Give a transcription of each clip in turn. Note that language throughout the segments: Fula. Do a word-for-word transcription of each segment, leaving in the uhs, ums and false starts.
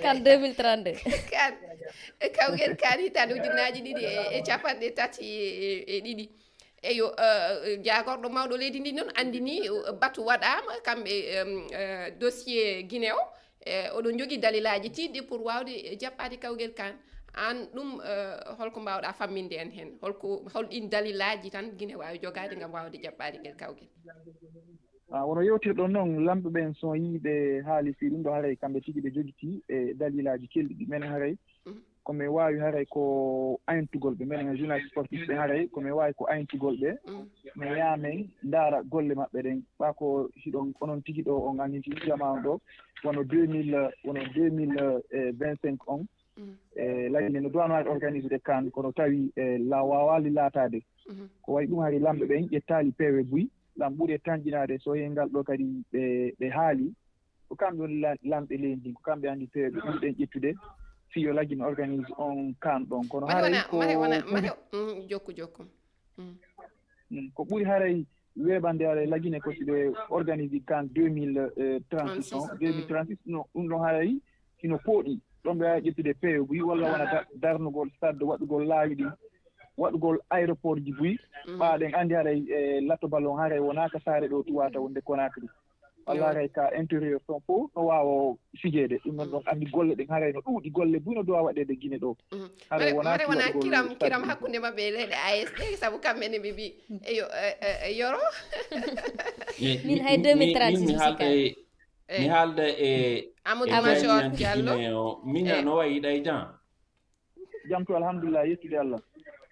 Kan deux mille trente-deux. Kan, kawgel kan hitaande ujunnaaji ɗiɗi e, e capanɗe tati e, e ɗiɗi. Eyo, eh, jaagorɗo mawɗo leydi ndi noon anndini, eh, batu waɗaama, kamɓe, em, eh, dossier Guinée o, eh, oɗon njogii dalilaaji tiiɗɗi pour waawde jaɓɓaade kawgel kan. Aan ɗum, eh, holko mbaawɗaa famminde en heen? Holko, hol ɗiin dalilaaji tan Guinée waawi jogaade ngam waawde jaɓɓaade ngel kawgel? Ah, wono yewtirɗon noon, lamɓe ɓeen, so yiiɓe haali fii ɗum ɗo, haray kamɓe tigi ɓe jogitii e dalilaaji kelɗi ɗi. Men haray, Mhm. ko men waawi haray ko ayntugol ɓe. Men journaliste sportif ɓe haray, ko men waawi ko ayntugol ɓe. Mhm. Men yaha men ndaara golle maɓɓe ɗen. Ɓaa ko hiɗon, onon tigi ɗo, on annditi jamaa on ɗo, wono deux mille, wono deux mille vingt-cinq on. Mm. E, Lagine no duwano waɗde organisé de kan, kono tawi, e, la waawaali laataade. Mhm. Ko wayi ɗum hari lamɓe ɓen ƴettaali peewe buy, lam ɓuri e tanƴinaade so heen ngal ɗo kadi ɓe, ɓe haali. Ko kamɓe woni la-, lamɓe leydi ndin, ko kamɓe anndi peewe ɓe ɓuri ɗen ƴettude. Fii yo Lagine organise on kan ɗon. Kono Mate haray wona, ko mate wona, ɓuri mate, mm, jokku, jokku. Mm. Mm, ko ɓuri haray weeɓande haray Lagine ko si ɓe organise kan deux mille trente-six on, Trente-six, mm. deux mille trente-six, no, ɗum ɗon haray hino pooɗi. Ɗon ɓe waawi ƴettude peewe buy walla wona da-, darnugol stade, waɗugol laawi ɗin, waɗugol aéroport ji buy. Mm. Ɓaa ɗen anndi haray, e, lato ballon haray wonaa ka saare ɗo tuwaata wonde Conakry. Walla Yo. haray ka intérieur ton fof no waawa fijeede. Ɗum ɗon ɗon anndi golle ɗen haray no ɗuuɗi, golle buy no duwa waɗeede Gine ɗo. Mhm. Haray Mare, wonaa mare wona waɗugol kiram, stade kiram ɗum. Hakkunde maɓɓe e leyɗe A E S ɗe, sabu kamɓe ne ɓe mbi, eyo, e, e, e, yoro. Min hay deux mille trente-six mi mi haalda e, Eh. mi haalda e, Amadou e Major jaañiyanke Diallo. Gine o, miña Eh. no wayi ɗay jan. Jam to, alhamdulillah, yettude Allah.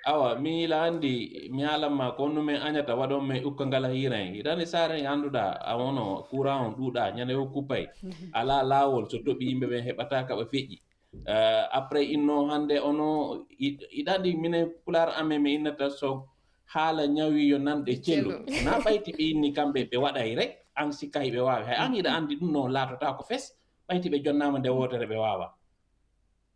Awa, mi ila anndi, mi haalan ma ko honno men añata, waɗon men ukka ngala hiiran. Hiɗani saare annduɗaa, a wono courant on ɗuuɗaa, ñande o kuppay. Alaa laawol, so toɓi yimɓe ɓen heɓataa ka ɓe feƴƴi. Eh, après inno hannde ono, i-, iɗa anndi minen pulaar amen mi innata so haala ñawi yo nanɗe cellu. Cellu. Na ɓayti ɓe inni kamɓe ɓe waɗay rek, an sikkay ɓe waawi. Hay an hiɗa anndi ɗum no laatotaa ko fes, ɓayti ɓe jonnaama nde wootere ɓe waawa.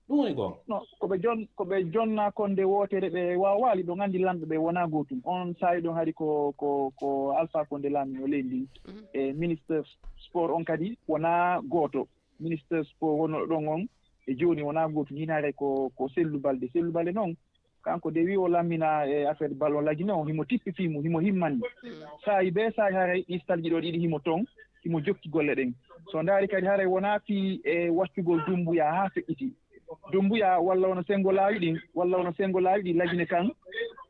Ɗum woni goonga. No, ko ɓe jon-, ko ɓe jonnaa kon nde wootere ɓe waawaali, ɗon anndi lamɓe ɓe wonaa gootum. On saa'i ɗon hari ko, ko, ko Alpha Condé laamino leydi ndin. Mhm. E ministre sport on kadi wonaa gooto. Ministre sport wonno ɗon on e jooni wonaa gootum. Hin haray ko, ko Sellu Balde. Sellu Balde noon, kanko de wi o lammina e affaire ballon Lagine on, himo tippi fii mum, himo himmani. Mm. Saa'i bee saa'i haray ɗi stalji ɗo ɗiɗi himo ton, himo jokki golle ɗen. So ndaari kadi haray wonaa fii e waccugol Dumbuya haa feƴƴiti. Dumbuya walla wona senngo laawi ɗin, walla wona senngo laawi ɗi Lagine kan,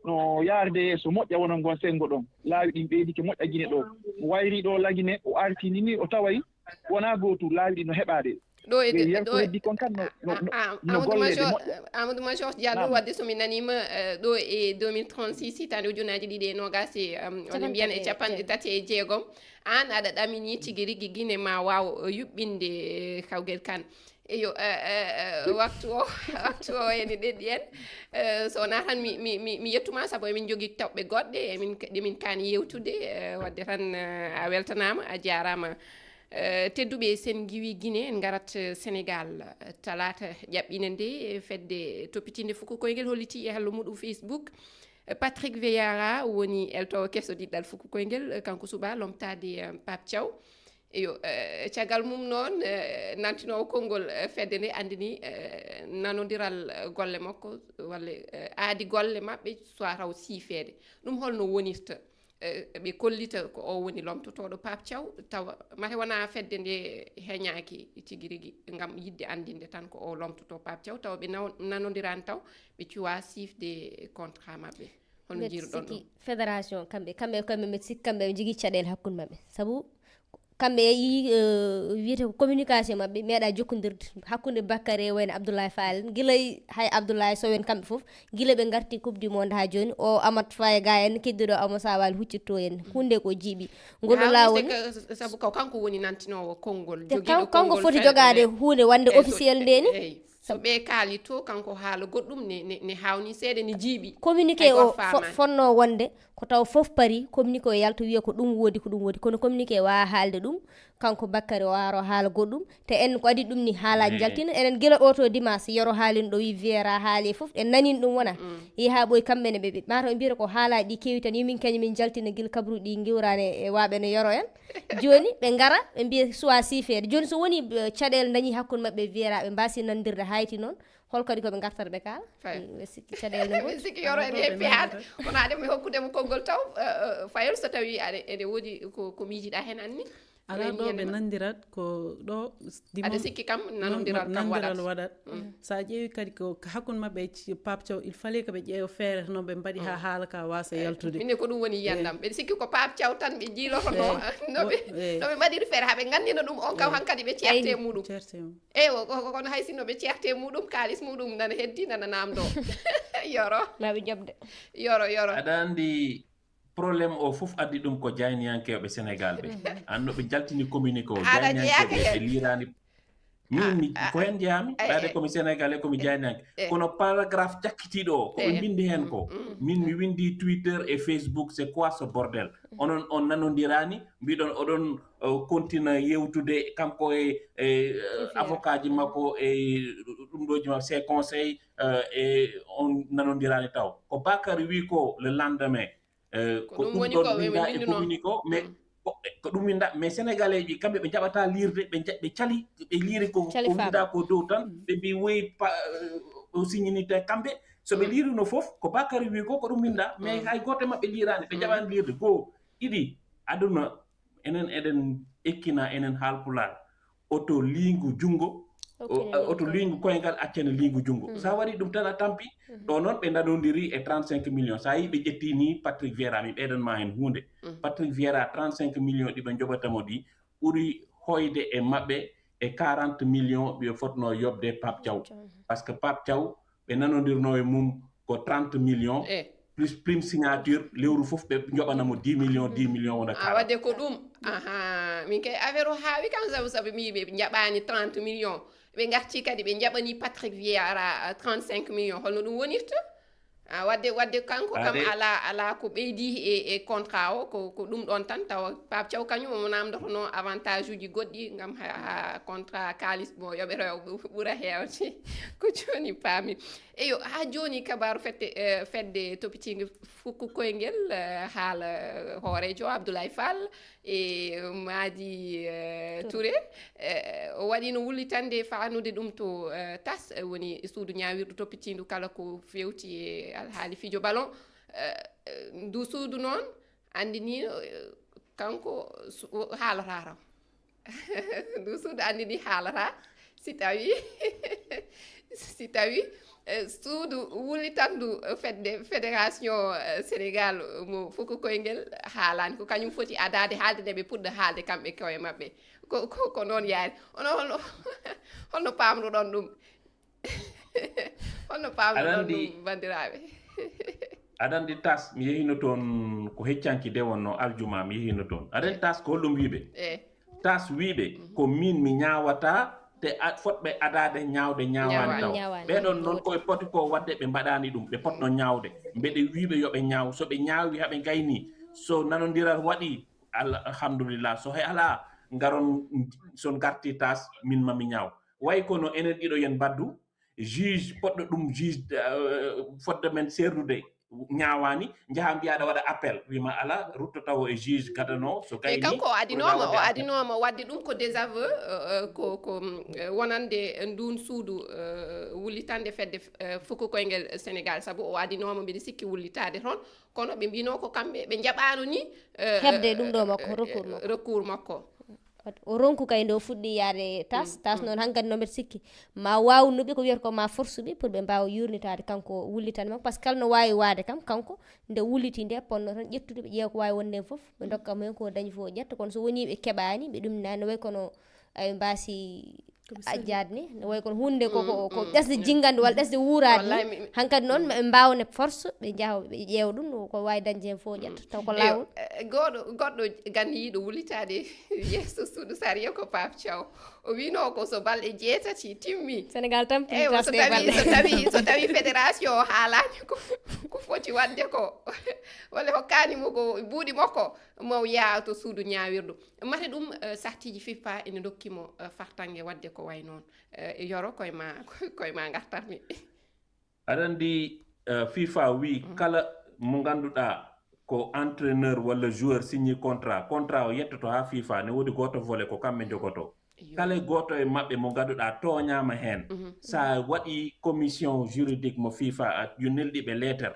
no yaarde yeeso moƴƴa wonon ngon senngo ɗon. Laawi ɗin ɓeydike moƴƴa Gine ɗo. O wayri ɗo Lagine, o artini ni o taway wonaa gootu laawi ɗi no heɓaade. Ɗo e Nde de-, yeeso ɗo e heddi kon kan no, no, no, a-, a-, no Amadou golleede Major, moƴƴa. Amadou Major Diallo, Naam. Wadde so mi naniima, eh, ɗo e deux mille trente-six, hitaande ujunnaaji ɗiɗi e noogas e, um, wala mbiyen e Capanɗe capanɗe tati e jeegom. Aan aɗa ɗamini tigi rigi Gine ma waaw, eh, yuɓɓinde, eh, kawgel kan. Eyo, eh, eh, eh, waktu o, waktu o ene ɗeɗɗi en. Eh, so wonaa tan mi, mi, mi, mi yettuma sabu emin njogii toɓɓe goɗɗe, emin, ɗe min kaani yewtude, eh, wadde tan, eh, a weltanaama, a jaaraama. Eh, tedduɓe, sen ngiwi Gine, en ngarat, eh, Senegal. Eh, talaata ƴaɓɓiinde nde, eh, fedde toppitiinde fuku koyngel hollitii e hallo muɗum Facebook. Eh, Patrick Vieira woni eltoowo keso diɗɗal fuku koyngel, eh, kanko suɓaa lomtaade, eh, Pape Thiaw. Eyo, eh, caggal mum noon, eh, nantinoowo konngol, eh, fedde nde anndini, eh, nanondiral, eh, golle makko, walla, eh, aadi golle maɓɓe, soit taw siifeede. Ɗum holno wonirta? Eh, ɓe kollita ko o woni lomtotooɗo Pape Thiaw, tawa mate wona fedde nde heñaaki tigi rigi ngam yiɗde anndinde tan ko o lomtotoo Pape Thiaw, tawa ɓe naw-, nanondiraani taw, ɓe cuwaa siifde contrat maɓɓe. Hono Mbeɗa njiiruɗon sikki ɗum? Fédération, kamɓe, kamɓe, kamɓe, mbeɗa sikki kamɓe ɓe njogii caɗeele hakkunde maɓɓe. Sabu kamɓe e yii, eh, wiyete ko communication maɓɓe meeɗa jokkondirde hakkunde Bakary e wayno Abdoulaye Fall. Gila hay Abdoulaye Sow en kamɓe fof, gila ɓe ngarti Coupe du Monde haa jooni, o Amat Faye ga en, keddiɗo Amat Sawal huccitto en. Hunde ko jiiɓi. Ngol Haa laawol wiyete ka-, sabu ko kanko woni nantinoowo konngol, te jogiiɗo kan-, kanko konngol foti fen-, jogaade eh, huunde wande eh, so, officiel nde ni. Eh, eh, so ɓe kaali to, kanko haala goɗɗum ne, ne, ne haawni seeɗa, ne jiiɓi. Communiqué Hay o gooto fo-, faamaani. Fonnoo wonde ko taw fof parii, communiqué o yalta wiya ko ɗum woodi, ko ɗum woodi. Kono communiqué waawaa haalde ɗum, Kanko Bakkari o aro haala goɗɗum, te en ko adi ɗum ni haala jaltina. Enen gila oto dimanche yoro haalin ɗo wi Viera haali e fof, en nanin ɗum wona. Yehi haa ɓoy kamɓe ne ɓe, ɓe, mataw ɓe mbiyata ko haala ɗi kewi tan, yumin kañum min jaltina gila kabru ɗi ngiwrani e waɓe no yoro en. Joni ɓe ngara, ɓe mbiya suwa sifeede. Joni so woni, eh, caɗeele dañi hakkunde maɓɓe Viera, ɓe mbasi nandirde hayti noon. Hol kadi ko ɓe ngartata ɓe kaala? Faye. Mm, ɓe sikki caɗeele ne Ɓe sikki yoro en heppi heen. Kono aɗa mi hokkude mo konngol taw, eh, eh, Fayol, so tawi aɗa, ene woodi ko, ko miijiɗa heen anni? Alaa ɗo ɓe nandirat ko ɗo s-, dimo-, aɗa sikki kam nanondiral kam nandiral waɗat. Waɗat. Mm. So a ƴeewi kadi ko hakkunde maɓɓe e ci-, Pape Thiaw, il fallait que ɓe ƴeewa feere no ɓe mbaɗi haa haala ka waasa yaltude. Min ne ko ɗum woni yiyannde am. Ɓe sikki ko Pape Thiaw tan ɓe jiiloto no, no ɓe, no ɓe mbaɗiri feere haa ɓe nganndina ɗum on kam hankadi ɓe ceerte muɗum. Ceerte mum. Eyi, o, o, kono hay sinno ɓe ceerte muɗum, kaalis muɗum nana heddi, nana namdo. Yoro. Ma ɓe jaɓde. Yoro, yoro. Aɗa anndi problème o fof addi ɗum ko jayniyankeeɓe Sénégal ɓe. An no ɓe jaltini communiqué o, aɗa jayniyankeeɓe jeyaaka ɓe liirani. Min, mi, ko heen jeyaami, ɓayde komi Sénégalais, komi jayniyanke. Kono paragraphe cakkitiiɗo o, ko ɓe mbindi heen ko. Min, mi windi Twitter e Facebook, c'est quoi ce bordel? Onon, on nanondiraani, mbiɗon oɗon, o, kontina yewtude kanko e, e, avocat ji makko e ɗum ɗoji makko, ses conseils, eh, e on nanondiraani taw. Ko Bakary wi ko le lendemain, eh, ko ɗum ɗum woni ɗon ko ɓe winda e winduno. Communiqué o, mais ko, ko ɗum winda, mais Sénégalais ji kamɓe ɓe jaɓata liirde, ɓe ja-, ɓe cali, ɓe liiri ko, ko winda ko dow tan, ɓe mbi woyi pa-, o signini te kamɓe. So ɓe liirino fof, ko Bakary wi ko, ko ɗum winda, mais hay gooto e maɓɓe liiraani, ɓe jaɓaani liirde. Goo, ɗiɗi, aduna, enen eɗen ekkina, enen Haalpulaar, oto liingu junngo, oto liingu koyngal, accana liingu junngo. So a waɗi ɗum tan, a tampi. Ɗo noon ɓe nanondiri e trente-cinq millions. So a yii ɓe ƴetti ni Patrick Vieira, mi ɓeydan ma heen huunde. Patrick Vieira, trente-cinq millions ɗi ɓe njoɓata mo ɗi, ɓuri hoyde e maɓɓe e quarante millions ɓe fotnoo yoɓde Pape Thiaw. Parce que Pape Thiaw, ɓe nanondirnoo e mum ko trente millions, plus prime signature, lewru fof ɓe njoɓana mo dix millions, dix millions wona. A, waɗde ko ɗum. Aha, min kay affaire o haawi kam, sabu, sabu mi, ɓe njaɓani trente millions. Ɓe ngarti kadi, ɓe njaɓani Patrick Vieira, ah, trente-cinq millions. Holno ɗum wonirta? Ah, waɗde, waɗde kanko kam ala, ala ko ɓeydi e, e contrat o, ko, ko ɗum ɗon tan. Tawa Pape Thiaw kañum omo namdotono avantage uji goɗɗi ngam ha, ha contrat kaalis mo yoɓete o ɓu-, ɓura heewde. Ko jooni paami. Eyo, haa jooni kabaaru fedde, eh, fedde topitiinde fuku koyngel, eh, haala, eh, hooreejo Abdoulaye Fall e Madi, eh, Touré. Touré. Eh, o waɗino wullitande faanude ɗum to, eh, tas, eh, woni suudu ñaawirdu toppitiindu kala ko feewti e alhaali fijo ballon. Eh, eh, ndu suudu noon anndiniino, eh, kanko su-, o haalata tan. Ndu suudu anndini haalata si tawi, si tawi, eh, suudu wullitandu fedde, fédération, eh, Sénégal mo fuku koyngel haalaani. Ko kañum foti adaade haalde nde ɓe puɗɗa haalde kamɓe koye maɓɓe. Ko, ko, ko noon yaari. Onon holno, holno paamruɗon ɗum? Holno paamruɗon ɗum, banndiraaɓe? Aɗa anndi tas, mi yehino toon ko heccanki de wonno aljuma, mi yehino toon. Aɗa anndi tas ko holɗum wiiɓe? Eh. Tas wiiɓe, ko min mi ñaawata, te a-, fotɓe adaade ñaawde ñaawaani taw. Ñaawaani. Ɓee ɗoon noon koye poti ko waɗde ɓe mbaɗaani ɗum, ɓe potno ñaawde. Mbeɗe wiiɓe yo ɓe ñaaw, so ɓe ñaawi haa ɓe ngayni, so nanondiral waɗi, al-, alhamdulillah, so he alaa, ngaron, so ngarti tas, min ma mi ñaaw. Way kono enen ɗiɗo yen mbaddu, juge, poɗɗo ɗum juge, eh, fodde men serrude, ñaawaani, njaha mbiya aɗa waɗa appel, wima ala, rutto tawo e juge gadano, so e gayni, kanko o adinooma, o adinooma waɗde ɗum ko désaveu, eh, eh, ko, ko, mm, eh, wonande ndun suudu, eh, wullitande fedde, eh, fuku koyngel Sénégal, sabu o adinooma, mbiɗa sikki, wullitaade toon, kono ɓe mbino ko kamɓe ɓe njaɓaano ni, eh, heɓde eh, ɗum ɗo eh, makko, eh, recours makko. Recours makko. O ronku kay nde o fuɗɗi yaade tas, tas noon hankadi noon mbeɗa sikki ma waaw nuɓi ko wiyata ko ma force ɓe pour ɓe mbaawa yurnitaade kanko wullitande makko, parce que kala no waawi waade kam kanko nde wulliti nde ponno tan ƴettude ɓe ƴeewa ko waawi wonde heen fof, ɓe ndokka mo heen ko dañi fof o ƴetta, kono so wonii ɓe keɓaani, ɓe ɗumnaani, no wayi kono ay mbaasi a jaadni, no wayi kono huunde ko, ko, ko ƴesde jinngande walla ƴesde wuuraade ni. Hankadi noon maɓe mbaawa ne force ɓe njaha ɓe ƴeewa ɗum ko waawi dañde heen fof ƴetta taw ko laawol. Eh, gooɗo, goɗɗo ganniyiiɗo wullitaade yeeso suudu sariya ko Pape Thiaw. O wiino ko so balɗe jeetati timmi. Sénégal tampini. Eywa, so tawi so tawi so tawi fédération o haalani ko ko foti wadde ko walla hokkani mo ko buuɗi makko, maw yaa to suudu ñaawirdu. Mate ɗum, eh, sartiji fifa ene dokki mo, eh, fartange wadde ko way noon. Eh, yoro koye ma koye ma gartatmi. Aɗa anndi, eh, fifa wi kala mo ngannduɗaa ko entraîneur walla joueur signi contrat, contrat o yettoto haa fifa, ne woodi gooto volet ko kamɓe njogoto. Kala gooto e maɓɓe mo ngannduɗaa tooñaama heen, so a waɗi commission juridique mo fifa, a yo neldi ɓe leeter.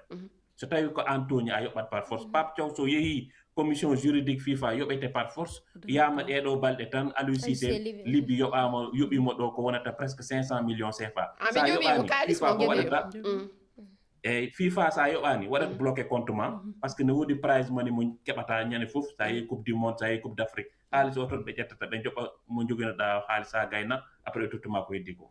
So tawi ko aan tooñi, a yoɓat par force. Pape Thiaw so yehi commission juridique fifa yoɓete par force, yama ɗeɗo balɗe tan Aliou Cissé libbi yoɓama, yoɓimo ɗo ko wonata presque cinq cent millions cfa. Sa yoɓani fifa ko waɗata? Eyyi, fifa sa yoɓani waɗat bloqué compte ma, parce que ne wodi prize money mo keɓata ñande foof, sa yehi coupe du monde, sa yehi coupe d'Afrique, haalis o toon ɓe ƴettata, ɓe joɓa mo joguinoɗa haalis ha gayna, après ɓe tottuma ko heddi ko.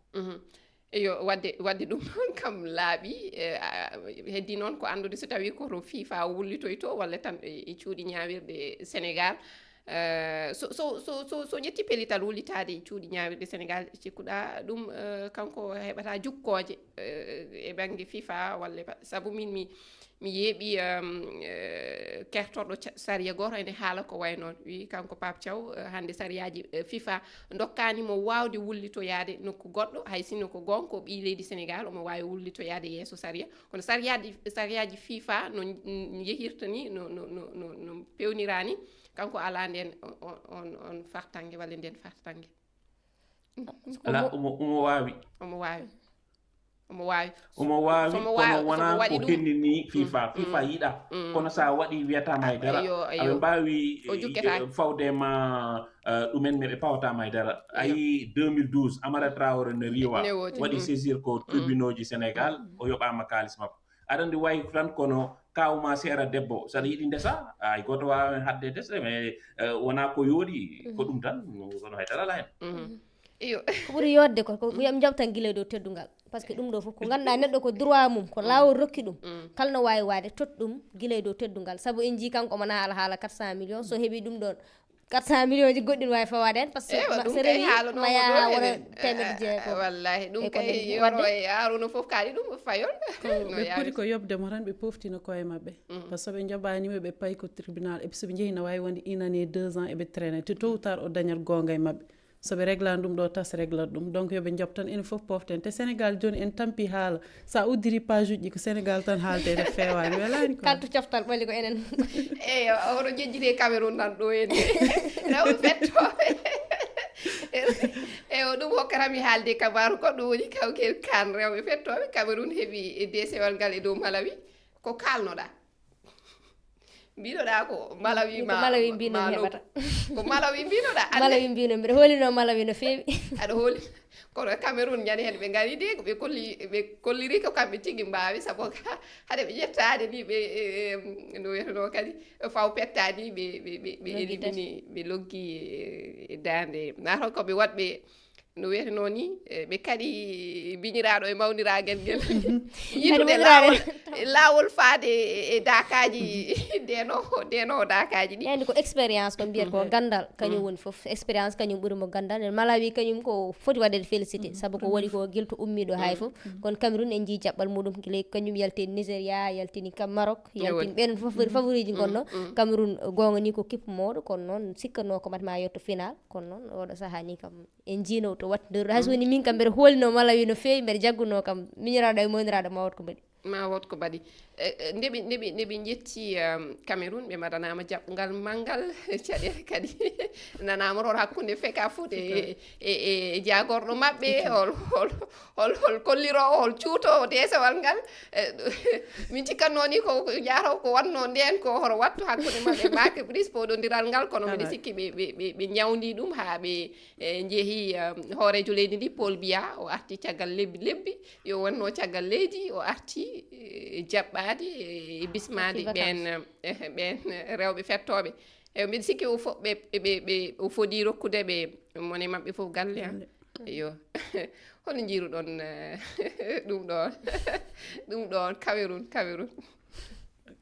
Eyo, wadde wadde ɗum noon kam laaɓi. Eh, a- heddi noon ko anndude so tawi ko to fifa wullitoyto walla tan e e cuuɗi ñaawirɗe Sénégal. Eh, so so so so so ƴetti pellital wullitaade e cuuɗi ñaawirɗe Sénégal, cikkuɗa ɗum, eh, kanko heɓata jukkooje, eh, e bannge fifa walla e ba- sabu min mi mi yeeɓi, um, eh, kertorɗo ca- sariya gooto ene haala ko way noon, wi kanko Pape Thiaw, eh, hannde sariyaaji, eh, fifa ndokkaani mo waawde wullitoyaade nokku goɗɗo, hay sinno ko goonga ko ɓii leydi Sénégal, omo waawi wullitoyaade yeeso sariya. Kono sariyaaji sariyaaji fifa no n- n- yehirta ni, no no no no no pewnira ni, kanko alaa ndeen on on on fartange walla ndeen fartange. Ala omo omo waawi. Omo waawi. Omo waawi. Omo waawi, kono wona ko hennini fifa. Fifa yiɗa. Kono sa waɗi wiyatama e dara. Ayo, ayo. Aɓe mbawi fawde ma, eh, ɗumen, mais ɓe pawatama e dara. Ayi, deux mille douze, Amara Traoré ne riwa, waɗi saisir ko tribunauji Sénégal, o yoɓama kalis makko. Aɗa andi wayi tan kono kawma seera debbo, saɗa yiɗi ndesa, ay goto wawa hen hadde desde, mais, eh, wona ko yooɗi, ko ɗum tan, kono hay dara ala hen. Iyo. Ko ɓuri yodde ko ko yam jawtan gila e dow teddungal, parce que ɗum ɗo fof ko ganduɗa neɗɗo ko droit mum, ko lawol rokki ɗum. Kala no wawi wade tot ɗum gila e dow teddungal, saabu en jii kanko omo naala haala quatre cent millions, so heeɓi ɗum ɗon quatre cent millions ji goɗɗi no wawi fawade hen, parce que Ewa, ɗum kay haalanomo ma ɗo yaha ene- wona temedde jeegom. Wallahi ɗum E ko kay nanndi yoro wadde? E Haruna fof kaali ɗum fayol. No ɓe yaawi. Poti ko yoɓde mo tan, ɓe poftina koye maɓɓe, par ce que ɓe njaɓanima ɓe payi ko tribunal, et puis soɓe jeehi na wawi wonde une année, deux ans eɓe traîne, te tôt ou tard o dañat gonga e maɓɓe. Soɓe réglani ɗum ɗo tas, réglat ɗum. Donc yoɓe jaɓ tan, enen fof poften. Te Sénégal joni en tampi haala, sa uddiri page uji ko Sénégal tan haalte, ene fewani, welani ko. Kaltu coftal ɓoli ko enen. Eyo, oɗo jejjiri e Cameroun nan ɗo en. Rewɓe fettoɓe. Eyo, ɗum hokkatami haalde kabaru goɗɗo woni kawgel kan rewɓe fettoɓe. Cameroun heɓi e desewal ngal e dow Malawi. Ko kalnoɗa? Mbinoɗa ko Malawi? Ma Malawi mbino mi heɓata. Ko Malawi mbinoɗa? Malawi mbino, mbiɗa holino Malawi no feewi. Aɗa holi? Kono Cameroun ñande hen ɓe ngari de, ɓe kolli, ɓe kolliri ko kamɓe tigi mbawi, saabu haɗa ɓe ƴettade ni ɓe, no wiyeteno kadi, faw pettani ɓe ɓe ɓe ɓe elimini, ɓe loggi e dande nata ko ɓe waɗɓe, no wiyeteno ni, ɓe kadi biñiraɗo e mawniragel ngel, yiɗude lawol, lawol faade e dakaji. Ndeno ndeno dakaji ɗi. Yandi ko expérience, ko mbiyat ko gandal, kañum woni foof. Expérience kañum ɓuri mo gandal. En Malawi kañum ko foti waɗede félicité, saabu ko waɗi ko guilto ummiɗo hay foof. Kono Cameroun en jii jaɓɓal muɗum, gila kañum yaltini Nigeria, yaltini kam Maroc, yaltini ɓen fof favori ji gonno. Cameroun gonga ni ko kippu mawɗo, kono noon sikkano ko mat ma yetto final, kono noon oɗo saaha ni kam en jiino to wattidoru. Hay so woni min kam mbeɗa holino Malawi no feewi, mbeɗa jagguno kam miñiraɗo e mawniraɗo mawɗo ko mbaɗi. Ma wot ko mbaɗi. Eh, eh, ndeɓe ndeɓe ndeɓe jetti, um, Cameroun, ɓe mbaɗanama jaɓɓungal manngal. Caɗele kadi nanama toon hakkunde feka fof e e e jagorɗo maɓɓe, hol hol hol hol kollirowo, hol cuutowo desewal ngal. Eh, min cikkanno ni ko ko jaato ko wanno nden ko hoto wattu hakkunde maɓɓe mbake bris poɗodiral ngal, kono mbiɗa sikki ɓe ɓe ɓe ɓe ñawdi ɗum ha ɓe, eh, jeehi, um, hoorejo leydi ndi Paul Biya, o arti caggal lebbi lebbi. Yo wonno caggal leydi o arti, eh, jaɓɓaade, eh, e bismaade ɓen, eh, ɓen rewɓe fettooɓe. E mbiɗa sikki o fo- ɓe ɓe ɓe o fodi rokkude ɓe mone maɓɓe fof galle. An eyo. Hono njiiruɗon, eh, ɗum ɗon? Ɗum ɗon Cameroun, Cameroun.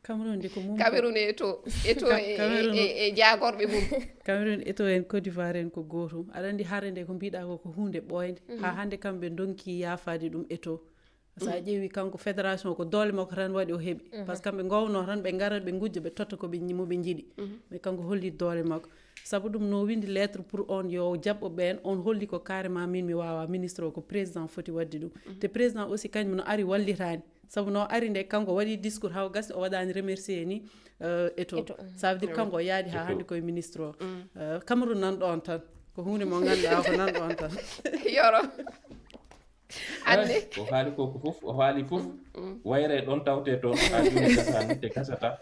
Cameroun de ko mum. Cameroun e to e to e jaagorɓe mum. Cameroun e to en Côte d'Ivoire en ko gootum. Aɗa anndi hare nde ko mbiɗa ko ko huunde ɓooynde. Haa hannde kamɓe ndonki yaafaade ɗum e to. So a ƴeewi kanko fédération ko doole makko tan waɗi o heɓi. Parce que kamɓe ngowno tan ɓe ngara ɓe ngujja ɓe totta ko ɓe mo ɓe njiɗi. Mais kanko holli doole makko. Sabu ɗum no windi lettre pour on yo jaɓɓo ɓeen, on holli ko carrément min mi waawa, ministre o ko président foti waɗde ɗum. Te président aussi kañum no ari wallitaani. Sabu no ari nde kanko waɗi discours haw gasni o waɗaani remercier ni euh, eto. Ça veut dire kanko o yaadi haa hannde koye ministre o. Euh, Cameroun nan ɗoon tan. Ko huunde mo ngannduɗaa ko nan ɗoon tan. Yoro. Anne. O haali ko ko fof, o haali fof. Wayre ɗoon tawte toon haa jooni gasani te gasata.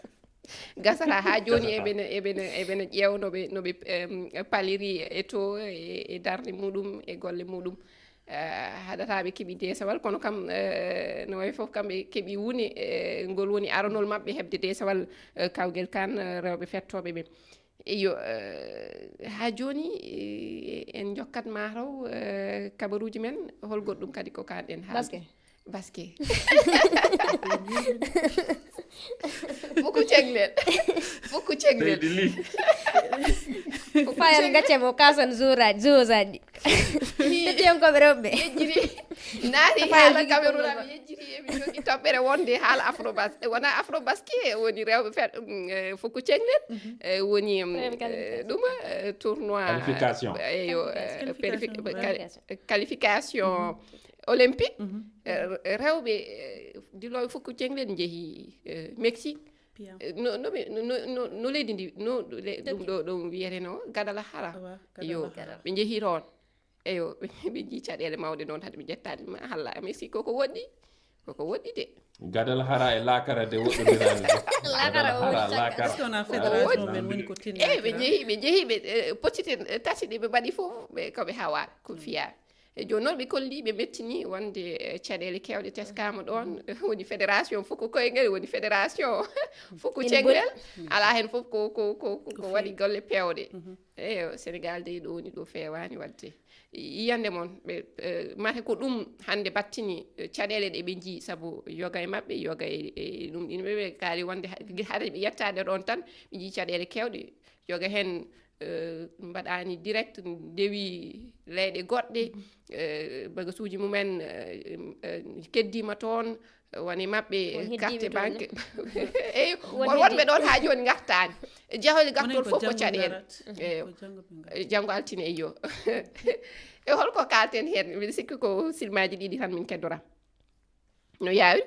Gasata haa jooni eɓene eɓene eɓene ƴeewa no ɓe no ɓe em, paliri e to e e darnde muɗum e golle muɗum. Eh, haɗata ɓe keɓi desawal kono kam eh, no wayi fof kamɓe keɓi woni eh, ngol woni aranol maɓɓe heɓde desawal eh, kawgel kan eh, rewɓe fettoɓe ɓe. Iyo eh, ha joni eh, en jokkat mataw eh, kabaruji men hol goɗɗum kadi ko kanɗen haalde. Baske. Baske. Fuku ceglel. Fuku ceglel. Seydi Ly. Fayal gacce mo kasan zoraji zozaji. Tetiyankoɓe rewɓe. Yejjiri. Naati haala Cameroun ami yejjiri emin jogi toɓɓere wonde haala afrobas wona afrobasque woni rewɓe fe fuku ceglel woni ɗum tournoi Qualification. Eyo Qualification, qualification olympique rewɓe dilooɓe fuku ceglel njehi Mexique. Piyan. No no ɓe- no no- no leydi ndi no le- ɗum ɗo ɗum wiyeteno Guadalajara. Awa, Yo Guadalajara. Ɓe njehi toon. Eyo ɓe ɓe njii caɗeele mawɗe noon hade ɓe njettaani ma halla Mexique koko woɗɗi. Koko woɗɗi de. Guadalajara e Lakara de woɗɗondirani. Lakara o woni Lakara. Est-ce qu'on a fédération men woni ko tinna Eyi ɓe njehi ɓe njehi ɓe eh, poti ten eh, tati ɗi ɓe mbaɗi fof ɓe koɓe hawa ko fiya. E jooni noon ɓe kolli ɓe mettini wonde eh, caɗeele kewɗe teskama ɗoon woni fédération fuku koyngel woni fédération fuku Ina ceglel. Ala heen fof ko ko ko ko waɗi golle pewɗe. Eyo Sénégal dey ɗo woni ɗo feewani waɗde yiyande moon ɓe eh, mate ko ɗum hannde battini eh, caɗeele ɗe ɓe njii sabu yoga e maɓɓe yoga e e ɗum ɗin ɓe kaali wonde ha- hade ɓe yettaade ɗoon tan ɓe njii caɗeele kewɗe yoga heen eh, mbaɗaani direct ndewi leyɗe goɗɗe eh, bagasuuji mumen eh, eh, keddiima toon woni maɓɓe Won heddiiɓe carte toon. Banque eyi Won won wonɓe heddi- ɗoon haa jooni ngartaani jaholi Onon gartol ko fof ko janngo caɗeele ngarat. Eyo. Ko janngo ɓe ngarat. Janngo altine eyo e holko kaalten heen mbiɗa sikki ko silmaaji ɗiɗi tan min keddora no yaawi.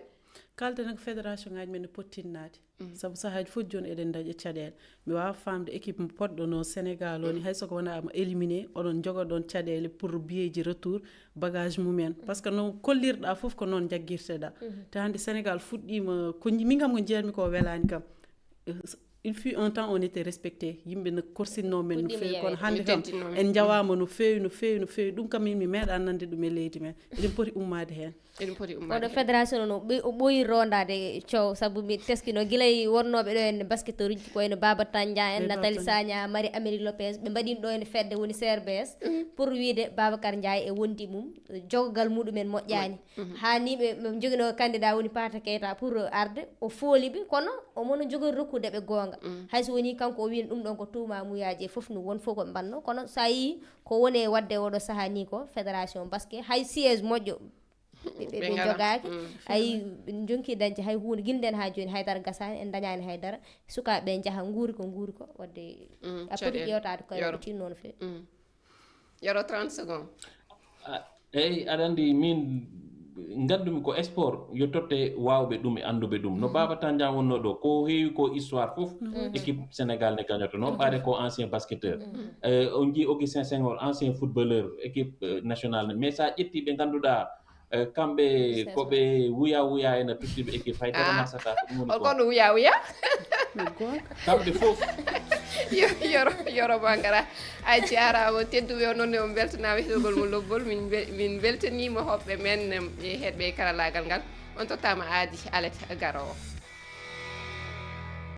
Kaalten ko fédération ngaji men no pottinnaade. Sabu sahaaji fof jooni eɗen ndaña caɗeele. Mi waawa faamde équipe mo poɗɗo no Sénégal o ni hay soko wona ama éliminé oɗon njogoɗon caɗeele pour biyeeji retour bagage mumen. Parce que no kollirɗa fof ko noon jaggirteɗa. Te hannde Sénégal fuɗɗiima ko nji- min kam ko njiyanmi ko welaani kam. Il fut un temps on était respecté yimɓe no korsinno men no feewi kono hannde kam en njawama no feewi no feewi no feewi ɗum kam min mi meeɗa nande ɗum e leydi men. Eɗen poti ummaade heen. Eɗum poti Oɗo ummaade. Fédération no ɓe- o ɓooyi rondaade coow sabu mi teskino gila e wonnooɓe ɗo en basketteur uji ko wayno Baba Tandia en Eyi, Nathalie Baba Sagna Marie Amélie Lopez ɓe mbaɗino ɗo en fedde woni C R B S pour wiide Babacar Ndiaye e wondi mum jogogal muɗumen moƴƴaani. Haa ni ɓe ɓe jogino candidat woni Pata Keita pour arde o fooli ɓe kono omo no jogori rokkude ɓe goonga. Hay so woni kanko o wiino ɗum ɗon ko tuuma muyaaji e fof no won fof ko ɓe mbanno kono so a yii ko woni e waɗde oɗo sahaa ni ko fédération basket hay siège moƴƴo ɓe ɓe- ɓe ngara. Jogaaki. Ay jonki dañde hay huunde gila nden haa jooni haydara gasaani en dañaani haydara. Sukaaɓe ɓe njaha nguuri ko nguuri ko waɗde a poti Caɗeele. Ƴeewtaade koye Yoro. Maɓɓe tinno no feewi. Yoro trente secondes. Eyyi aɗa anndi min ngandumi ko sport yo totte waawɓe ɗum e annduɓe ɗum no Baba Tandian wonno ɗo ko heewi ko histoire fof équipe Sénégal ne gañoto noon ɓaade ko ancien basketteur. Eh, on jii Augustin Senghor ancien footballeur équipe eh, nationale ne mais sa ƴetti ɓe ngannduɗaa eh, kamɓe ko ɓe wuya wuya ena tuttiɓe équipe hay dara masata ko ɗum woni Hol ko kono wuya wuya? Kamɓe fof. Yo- yoro yoro ma ngara a jarama tedduɓe o noon on beltanama heɗogol mo lobbol min be- min beltanima hoɓɓe men em, e heɗɓe e karallagal ngal. On tottama aadi alet garowo.